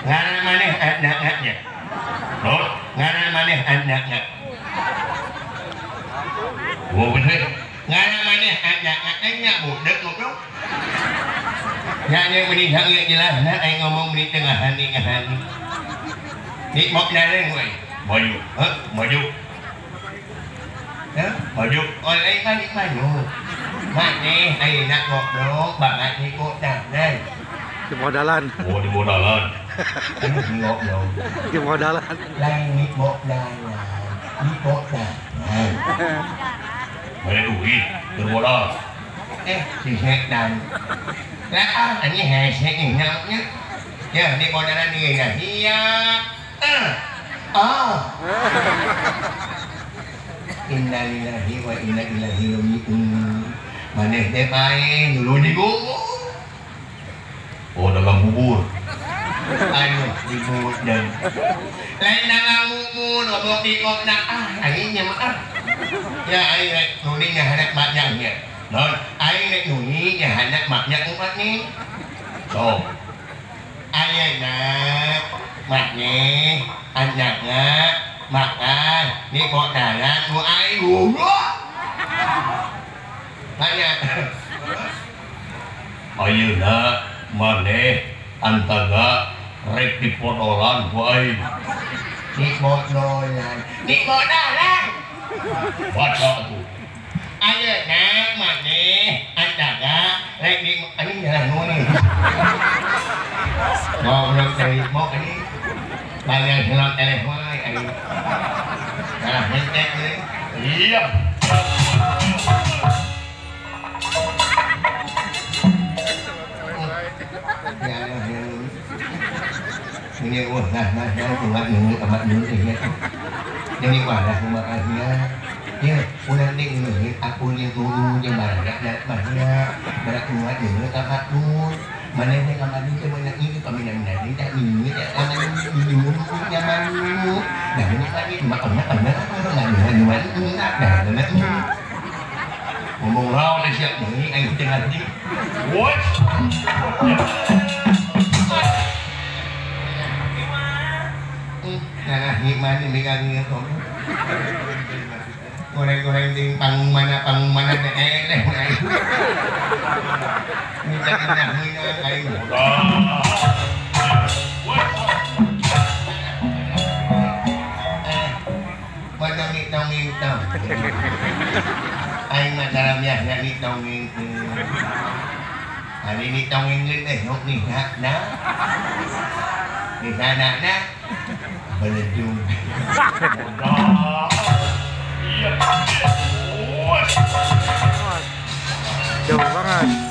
Ngaran maneh anaknya. Oh, ngaran maneh anaknya. Oh, bener. Ngaran maneh anaknya budak goblok. Ya nya meni sange jelas nah aing ngomong di tengah hani ngahani. Ni mok dareng we. Maju. Heh, maju. Heh, maju. Oh, aing mah maju. Maneh ayeuna goblok banget ni kodalan. Di modalan. Oh, di modalan. Goblok. Di modalan. Lain ni modalan. Ni kodalan. Mana duit di modal. Si setan. Lah ah, ini hese nya. Ya, di modalan ni ya. Iya. Ah. Innalillahi wa inna ilaihi raji'un. Maneh teh bae dulu digubur. Oh, dagang bubur. Aduh, dibubur dan lain dagang bubur, ngomong di kok ah, aing nya mah ah. Ya aing rek nuni nya hanak maknya nya. Non, aing rek nuni nya hanak maknya umat ni. So. Ayeuna maknya anakna makan ni kodalan ku aing goblok. Banyak. Ayeuna maneh antaga rek dipodolan ku aing. Dipodolan. Dipodolan. Baca atuh. Ayeuna maneh antaga rek di anjing jalan nu nih. Goblok dari mok ini. Banyak selot eleh wae aing. Salah mentek euy. Iya. Ini wah nah nah nah umat ini amat ini ya. Ini wah lah makanya. Ya, ulah ning ini aku ni guru jeung barak dak mahnya barak umat ini ka patut. Maneh teh ka madu teh meunang ieu paminang-minang teh ini teh aman ini nyaman. Nah ini lagi mah enak enak ngan ngan nah nah. Ngomong raon siap deui aing teu ngarti. What? Nah, nikmat ini megang kok. Goreng-goreng di panggung mana teh leh. Minta minta aing. Badang dongeng tong. Aing mah dalamnya nya ni dongeng. Hari ni dongeng teh nok ni na. Di sana na. Beledung. Jauh banget.